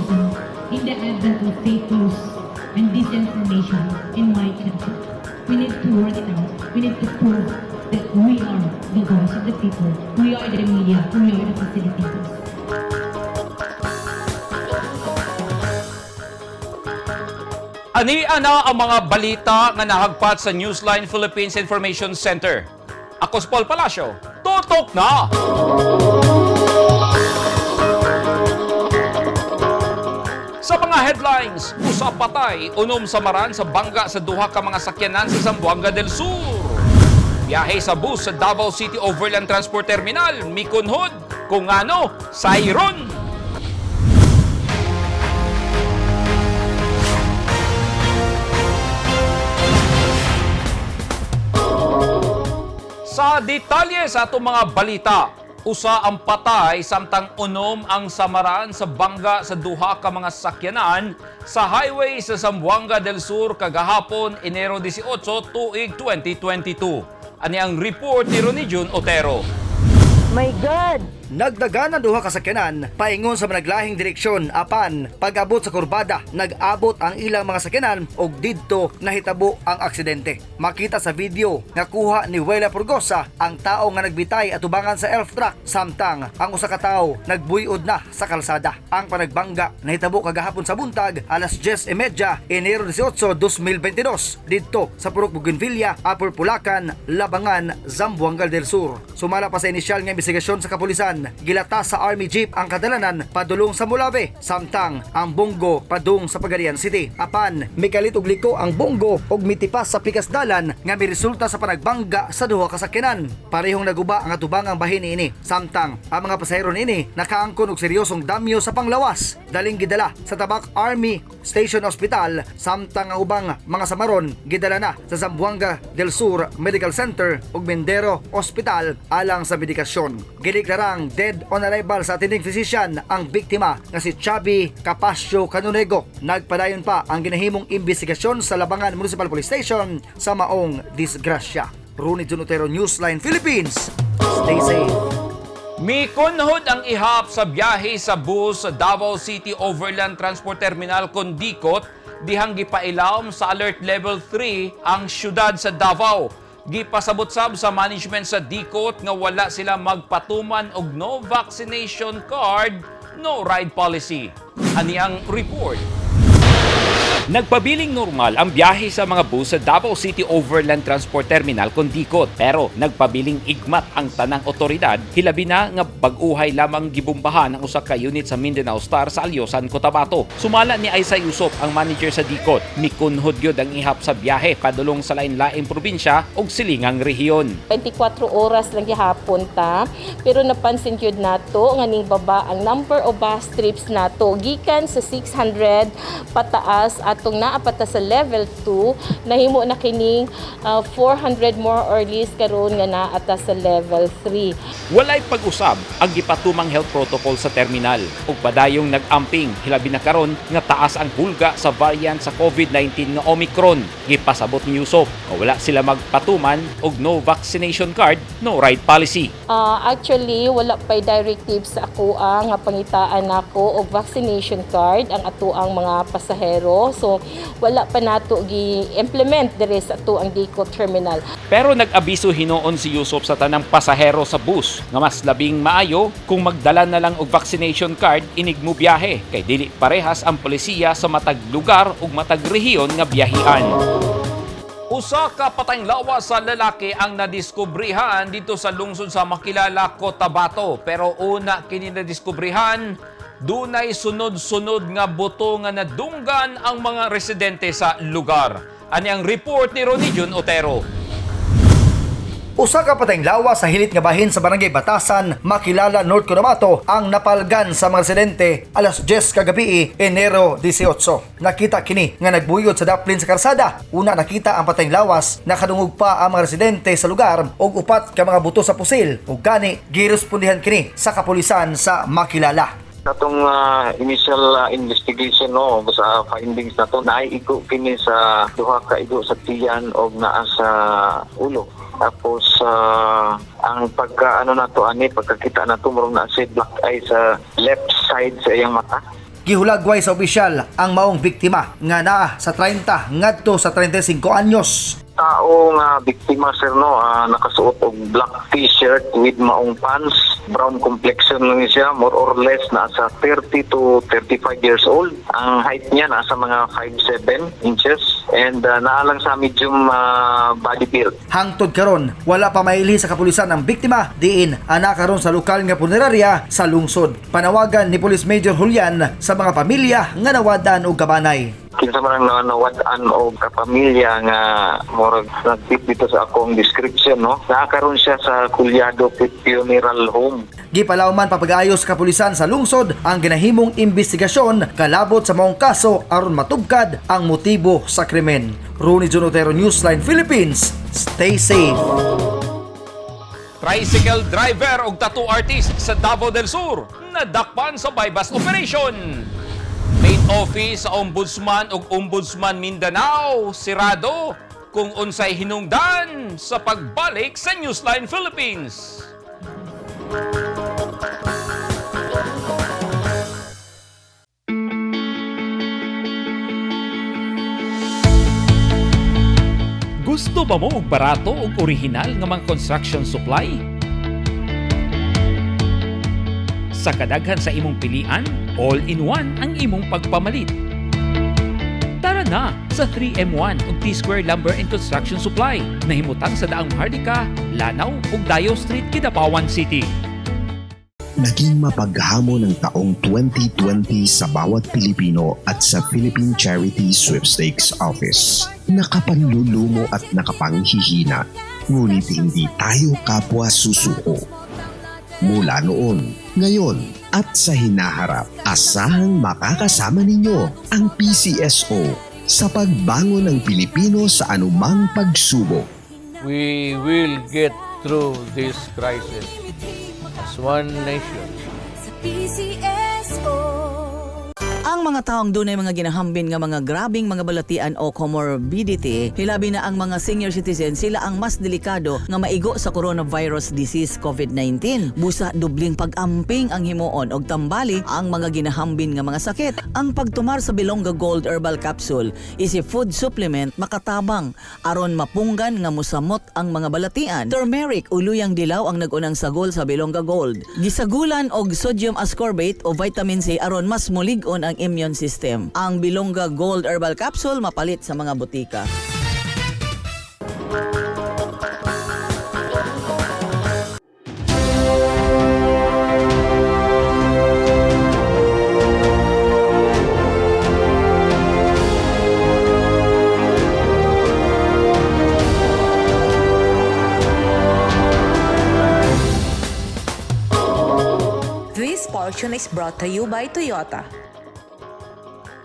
journalism in the advent of fake news and disinformation in my country. We need to work it out. We need to prove that we are the voice of the people. We are the media. We are the facilitators. Ani ana ang mga balita nga nahagpat sa Newsline Philippines Information Center. Ako si Paul Palacio. Tutok na! Sa mga headlines, usa patay, unom sa maran sa bangga sa duha ka mga sakyanan sa Zamboanga del Sur. Biyahe sa bus sa Davao City Overland Transport Terminal, mikunhod, kung ano, sayron. Sa detalye sa atong mga balita, usa ang patay samtang unom ang samaran sa bangga sa duha ka mga sakyanan sa highway sa Zamboanga del Sur kagahapon, Enero 18, tuig 2022. Ani ang report ni Ronnie Jun Otero. My God! Nagdagan ang duha ka sakyanan paingon sa managlahing direksyon apan pag-abot sa kurbada nag-abot ang ilang mga sakyanan og didto nahitabo ang aksidente. Makita sa video nga kuha ni Wela Purgosa ang tao nga nagbitay atubangan sa elf truck samtang ang usa ka tawo nagbuyod na sa kalsada. Ang panagbangga nahitabo kagahapon sa buntag alas 10:30, Enero 18, 2022 didto sa Purok Bougainvillea, Upper Pulacan, Labangan, Zamboanga del Sur. Sumala pa sa inisyal nga investigasyon sa kapulisan, gilata sa Army Jeep ang kadalanan padulong sa Molave, samtang ang Bongo padung sa Pagadian City. Apan, mikalit og liko ang Bongo og mitipas sa pikas dalan nga miresulta sa panagbangga sa duha ka sakyanan. Parehong naguba ang atubangang bahin niini, samtang ang mga pasahero niini nakaangkon og seryosong damyo sa panglawas. Daling gidala sa Tabak Army Station Hospital, samtang ang ubang mga samaron gidala na sa Zamboanga del Sur Medical Center ug Mendero Hospital alang sa medikasyon. Gideklarang dead on arrival sa attending physician ang biktima nga si Chabi Capasio Canonego. Nagpadayon pa ang ginahimong investigasyon sa Labangan Municipal Police Station sa maong disgrasya. Rooney Junotero, Newsline Philippines. Stay safe. Mikunhod ang ihap sa biyahe sa bus sa Davao City Overland Transport Terminal Kondikot dihang gipailawom sa Alert Level 3 ang syudad sa Davao. Gipasabot-sab sa management sa Dikot nga wala sila magpatuman og no vaccination card, no ride policy. Ani ang report. Nagpabiling normal ang biyahe sa mga bus sa Davao City Overland Transport Terminal Kondikot, pero nagpabiling igmat ang tanang otoridad hilabi na nga bag-uhay lamang gibumbahan ang usa ka unit sa Mindanao Star sa Alyosan, Cotabato. Sumala ni Aysay Usop, ang manager sa Dikot, mikunhod gyud ang ihap sa biyahe padulong sa lain-laing probinsya ug silingang rehiyon. 24 oras lang gihapon ta, pero napansin gyud nato nga ning baba ang number of bus trips nato gikan sa 600 pataas atong naa pa ta sa level 2, nahimo na kining 400 more or less karon nga naa ta sa level 3. Walay pag-usab ang gipatumang health protocol sa terminal ug padayong nag-amping hilabi na karon nga taas ang hulga sa variant sa COVID-19 nga Omicron. Gipasabot ni Yusop nga wala sila magpatuman og no vaccination card, no ride policy. Actually, wala pa'y directive sa akoa nga pangitaan nako og vaccination card ang atoang mga pasahero. So, wala pa nato gi-implement diri sa atoang Diko Terminal. Pero nag-abiso hinuon si Yusop sa tanang pasahero sa bus nga mas labing maayo kung magdala na lang og vaccination card inig mo biyahe kay dili parehas ang polisiya sa matag lugar ug matag rehiyon nga biyahian. Usa ka patayng lawas sa lalaki ang nadiskubrihan dito sa lungsod sa Makilala, Cotabato. Pero una kini nadiskubrihan, dunay sunod-sunod nga buto nga nadunggan ang mga residente sa lugar. Ani ang report ni Ronnie Jun Otero. Usa ka patayng lawa sa hilit nga bahin sa barangay Batasan, Makilala, North Cotabato ang napalgan sa mga residente alas 10 kagabi, Enero 18. Nakita kini nga nagbuyod sa daplin sa karsada. Una nakita ang patayng lawas, nakadungog pa ang mga residente sa lugar og upat ka mga buto sa pusil ug gani girespondihan kini sa kapulisan sa Makilala. Atong initial investigation, no, sa findings na to, naiigo kini sa duha ka igo sa tiyan og naa sa ulo. Tapos ang pagka ano na to ani, pagkakita na to, murag naa siya black eye sa left side sa iyang mata. Gihulagway sa opisyal ang maong biktima nga naa sa 30 ngadto sa 35 anyos. Tao nga biktima, sir, no, nakasuot og black t-shirt with maong pants, brown complexion lang siya, more or less nasa 30 to 35 years old. Ang height niya nasa mga 5'7 inches and naa lang sa medium body build. Hangtod karon, wala pa mailhi sa kapulisan ang biktima diin ana karon sa lokal nga punerarya sa lungsod. Panawagan ni Police Major Julian sa mga pamilya nga nawadan og kabanay. Kinsa man ang nawad-an og kapamilya nga murag nag-fit dito sa akong description, no, naa karon siya sa Culiado Funeral Home. Gipalawman papag-ayos sa kapulisan sa lungsod ang ginahimong investigasyon kalabot sa maong kaso aron matubkad ang motibo sa krimen. Rooney Junotero, Newsline Philippines. Stay safe. Tricycle driver og tattoo artist sa Davao del Sur nadakpan sa bypass operation. Main office sa Ombudsman ug Ombudsman Mindanao sirado kung unsay hinungdan sa pagbalik sa Newsline Philippines. Gusto ba mo og barato ug orihinal nga mga construction supply? Sa kadaghan sa imong pilian, all-in-one ang imong pagpamalit. Tara na sa 3M1 ug T-Square Lumber and Construction Supply na himutang sa Daang Maharlika, Lanao ug Dayo Street, Kidapawan City. Naging mapaghamon ang taong 2020 sa bawat Pilipino at sa Philippine Charity Sweepstakes Office. Nakapanlulumo at nakapanghihina, ngunit hindi tayo kapwa susuko. Mula noon, ngayon at sa hinaharap, asahang makakasama ninyo ang PCSO sa pagbangon ng Pilipino sa anumang pagsubok. We will get through this crisis as one nation. Sa PCSO. Ang mga taong dunay mga ginahambin nga mga grabing mga balatian o comorbidity, hilabi na ang mga senior citizen, sila ang mas delikado nga maigo sa coronavirus disease COVID-19. Busa dubling pag-amping ang himuon og tambali ang mga ginahambin nga mga sakit. Ang pagtumar sa Bilongga Gold Herbal Capsule is a food supplement makatabang aron mapunggan nga musamot ang mga balatian. Turmeric o luyang dilaw ang nag-unang sagol sa Bilongga Gold. Gisagulan og sodium ascorbate o vitamin C aron mas mulig-on ang immune system. Ang Bilongga Gold Herbal Capsule mapalit sa mga botika. This portion is brought to you by Toyota.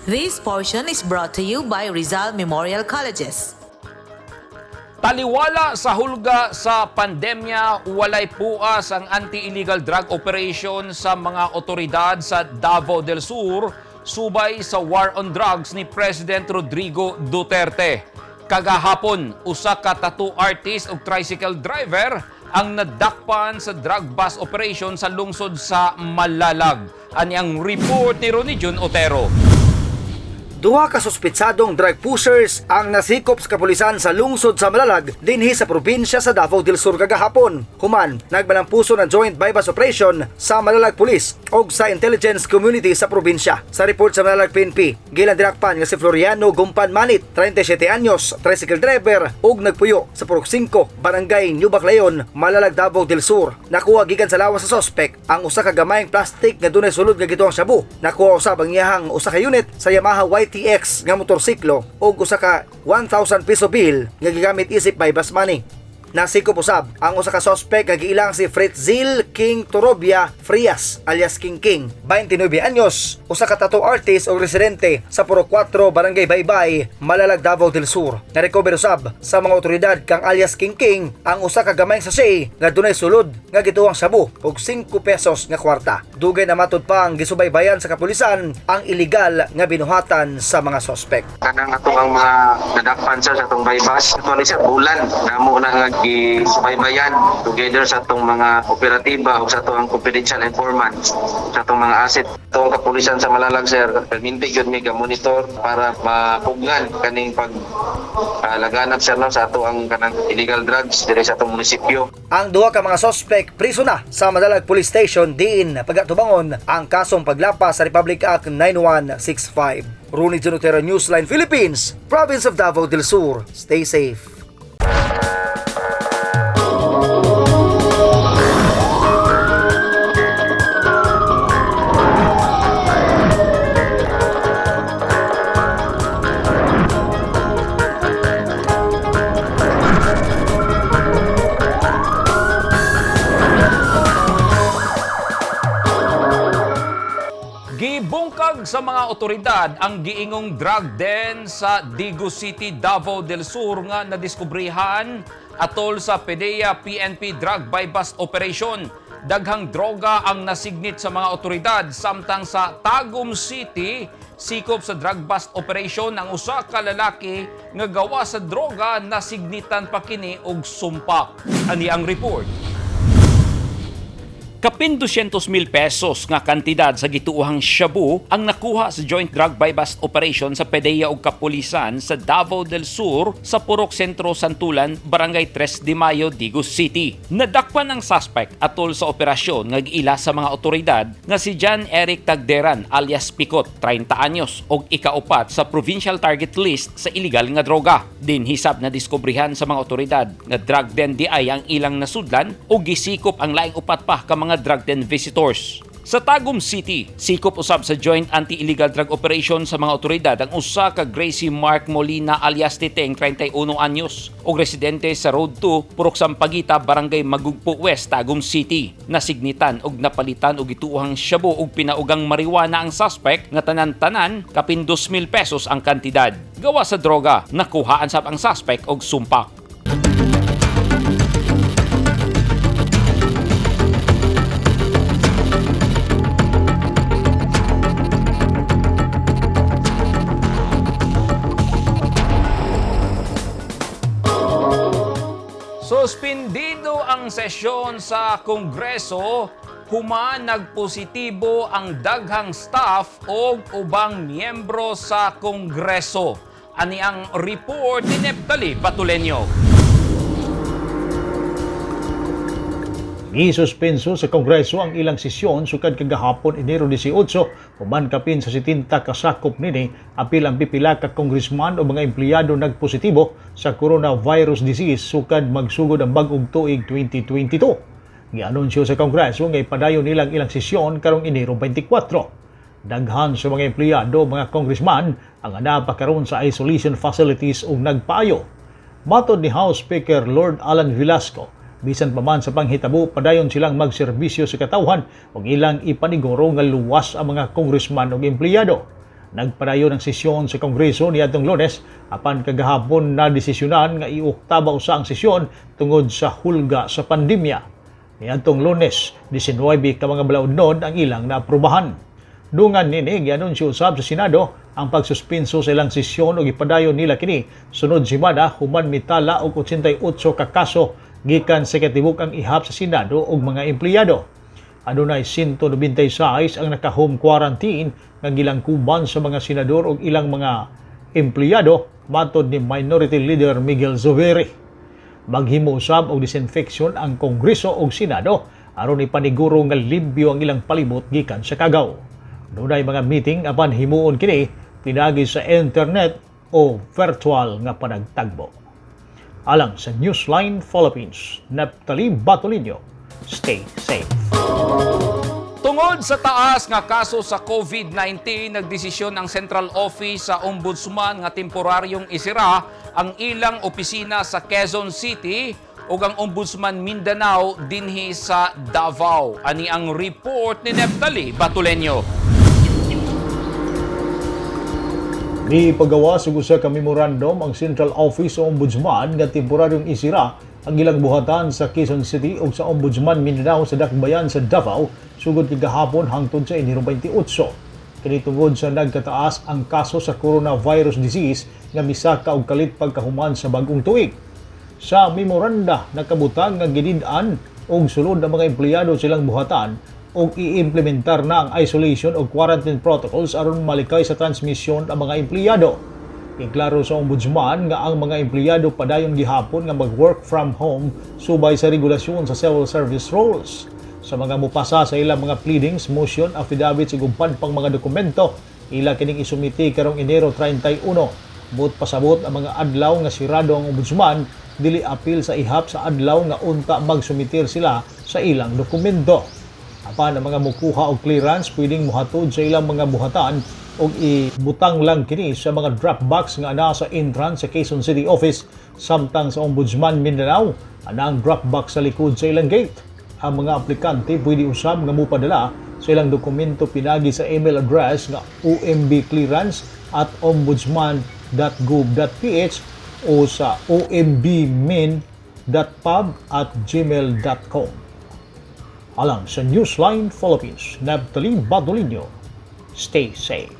This portion is brought to you by Rizal Memorial Colleges. Taliwala sa hulga sa pandemya, walay puas ang anti-illegal drug operation sa mga otoridad sa Davao del Sur subay sa war on drugs ni President Rodrigo Duterte. Kagahapon, usa ka tattoo artist ug tricycle driver ang nadakpan sa drug bust operation sa lungsod sa Malalag. Ani ang report ni Ronnie Jun Otero. Duha ka suspetsadong drug pushers ang nasikop sa kapulisan sa lungsod sa Malalag dinhi sa probinsya sa Davao del Sur kagahapon. Human, nagbalampuso ng joint bypass operation sa Malalag Police og sa intelligence community sa probinsya. Sa report sa Malalag PNP, gilang dinakpan nga si Floriano Gumpan Manit, 37 anyos, tricycle driver ug nagpuyo sa Purok 5, Barangay New Baclayon, Malalag, Davao del Sur. Nakuha gikan sa lawas sa suspect ang usa ka gamayng plastic nga dunay sulod nga gituang shabu. Nakuha usab ang iyahang usa ka unit sa Yamaha YTX nga motorsiklo ug usa ka 1,000 peso bill nga gigamit isip buy-bust money. Nasikop usab ang usa ka suspect nga giilang si Fritzil King Torobia Frias alias King King, 29 anyos, usa ka tattoo artist o residente sa Puro 4, Barangay Baybay, Malalag, Davao del Sur. Narecover usab sa mga otoridad kang alias King King ang usa ka gamayng sachet nga dunay sulod nga gituwang shabu ug 5 pesos nga kwarta. Dugay na matud pa ang gisubaybayan sa kapulisan ang illegal nga binuhatan sa mga suspect. Kanang atong ang mga nadakpan, sir, sa atong bypass. Actually, sir, bulan namo na nga Gisubaybayan together sa atong mga operatiba o sa atong confidential informants, sa atong mga asset. Atong kapulisan sa Malalag, sir, perminti gyud mi monitor para mapugngan kaning pag laganap, sir, no, sa ato ang kanang illegal drugs diri sa atong munisipyo. Ang duha ka mga suspect priso na sa Madalag Police Station diin pagatubangon ang kasong paglapas sa Republic Act 9165. Rooney Junotero, Newsline Philippines, Province of Davao del Sur. Stay safe. Gibungkag sa mga otoridad ang giingong drug den sa Digos City, Davao del Sur nga nadiskubrehan atol sa PDEA PNP Drug Buy-Bust Operation. Daghang droga ang nasignit sa mga otoridad, samtang sa Tagum City, sikop sa drug bust operation ang usa ka lalaki nga gawa sa droga, nasignitan pa kini og sumpak. Ani ang report. Kapin 200 mil pesos nga kantidad sa gituohang shabu ang nakuha sa joint drug buy-bust operation sa PDEA ug kapulisan sa Davao del Sur sa Purok Sentro Santulan, Barangay 3 de Mayo, Digos City. Nadakpan ang suspect atol sa operasyon nga giila sa mga otoridad nga si John Eric Tagderan alias Picot, 30 anyos, og ikaupat sa provincial target list sa illegal nga droga. Dinhisab na diskubrihan sa mga otoridad nga drug den di ay ang ilang nasudlan o gisikop ang laing upat pa ka mga drug den visitors. Sa Tagum City, sikop usab sa Joint Anti-Illegal Drug Operation sa mga otoridad ang usa ka Gracie Mark Molina alias Titeng, 31 anyos, og residente sa Road 2, Purok Sampaguita, Barangay Magugpo West, Tagum City. Nasignitan og napalitan og gituohang shabu og pinaugang marijuana ang suspect nga tanan-tanan kapin 2,000 pesos ang kantidad. Gawa sa droga, nakuhaan sab ang suspect og sumpak. Suspindido ang sesyon sa Kongreso human nagpositibo ang daghang staff o ubang miyembro sa Kongreso. Ani ang report ni Neptali Batulenyo. Gisuspenso sa Kongreso ang ilang sesyon sukad kagahapon, Enero 18, human kapin sa 70 kasakop nini apil ang pipila ka congressman o mga empleyado nagpositibo sa coronavirus disease sukad magsugod ang bag-ong tuig 2022. Gianunsyo sa Kongreso nga ipadayon nilang ilang sesyon karong Enero 24. Daghan sa mga empleyado, mga congressman ang anaa pa karon sa isolation facilities ug nagpaayo. Matod ni House Speaker Lord Alan Velasco, bisan pa man sa panghitabo, padayon silang magserbisyo sa katawhan ug ilang ipaniguro nga luwas ang mga congressman ug empleyado. Nagpadayon ang sesyon sa Kongreso niadtong Lunes apan kagahapon na desisyonan nga iuktaba usa ang sesyon tungod sa hulga sa pandemya. Niadtong Lunes, 19 ka mga balaudnon ang ilang naaprubahan. Dungan nini, gianunsyo usab sa Senado ang pagsuspinso sa ilang sesyon ug ipadayon nila kini sunod semana human mitala og 88 ka kaso gikan sa katibuk ang ihap sa Senado ug mga empleyado. Adunay 196 ang naka-home quarantine nga gilangkuban sa mga senador ug ilang mga empleyado, matod ni Minority Leader Miguel Zubiri. Maghimo usab og disinfection ang Kongreso ug Senado aron ipaniguro nga limpyo ang ilang palibot gikan sa kagaw. Dunay mga meeting apan himuon kini pinaagi sa internet o virtual nga panagtagbo. Alang sa Newsline Philippines, Neptali Batolinio. Stay safe. Tungod sa taas nga kaso sa COVID-19, nagdesisyon ang Central Office sa Ombudsman nga temporaryong isira ang ilang opisina sa Quezon City ug ang Ombudsman Mindanao dinhi sa Davao. Ani ang report ni Neptali Batulenyo. Ni pagawas og usa ka memorandum ang Central Office sa Ombudsman nga temporaryong isira ang ilang buhatan sa Quezon City ug sa Ombudsman Mindanao sa Dakbayan sa Davao sugod kagahapon hangtod sa Enero 28. Kini tungod sa nagkataas ang kaso sa coronavirus disease nga misaka og kalit pagkahuman sa bag-ong tuig. Sa memoranda, nakabutang nga gidid-an og sulod ang mga empleyado silang buhatan og iimplementar na ang isolation o quarantine protocols aron malikay sa transmisyon ang mga empleyado. Iklaro sa Ombudsman nga ang mga empleyado padayon gihapon nga mag-work from home subay sa regulasyon sa civil service rules. Sa mga mupasa sa ilang mga pleadings, motion, affidavits ug uban pang mga dokumento, ila kining isumiti karong Enero 31. Buot pasabot, ang mga adlaw nga sirado ang Ombudsman dili apil sa ihap sa adlaw nga unta magsumitir sila sa ilang dokumento. Apan ang mga mukuha og clearance pwedeng muhatod sa ilang mga buhatan og ibutang lang kini sa mga drop box nga naa sa entrance sa Quezon City Office, samtang sa Ombudsman Mindanao ana ang drop box sa likod sa ilang gate. Ang mga aplikante pwede usab nga mopadala sa ilang dokumento pinagi sa email address nga ombclearance@ombudsman.gov.ph o sa ombmin.pub@gmail.com. Alang sa Newsline Philippines, Naphtali Badolinio. Stay safe.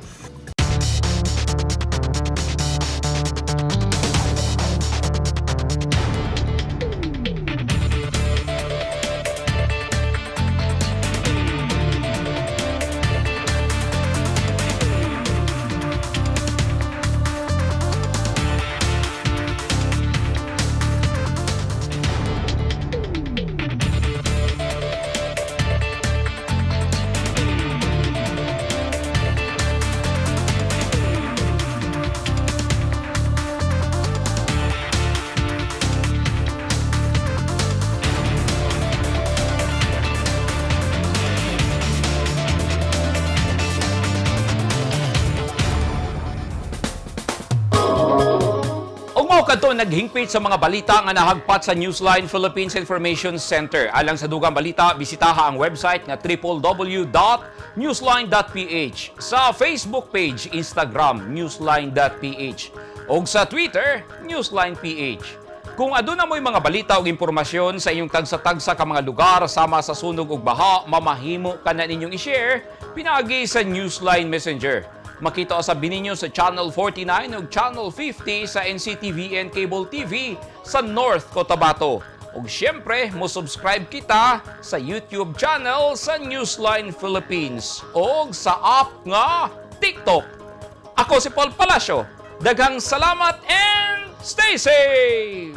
Ug mao kadto naghingpit sa mga balita nga nahagpat sa Newsline Philippines Information Center. Alang sa dugang balita, bisitaha ang website nga www.newsline.ph, sa Facebook page, Instagram, newsline.ph, ug sa Twitter, newsline.ph. Kung aduna mo'y mga balita o impormasyon sa inyong tagsa-tagsa ka mga lugar sama sa sunog ug baha, mamahimo ka na ninyong i-share pinaagi sa Newsline Messenger. Makita sa ninyo sa Channel 49 ug Channel 50 sa NCTVN Cable TV sa North Cotabato. Ug siyempre, mo subscribe kita sa YouTube channel sa Newsline Philippines ug sa app nga TikTok. Ako si Paul Palacio. Daghang salamat and stay safe!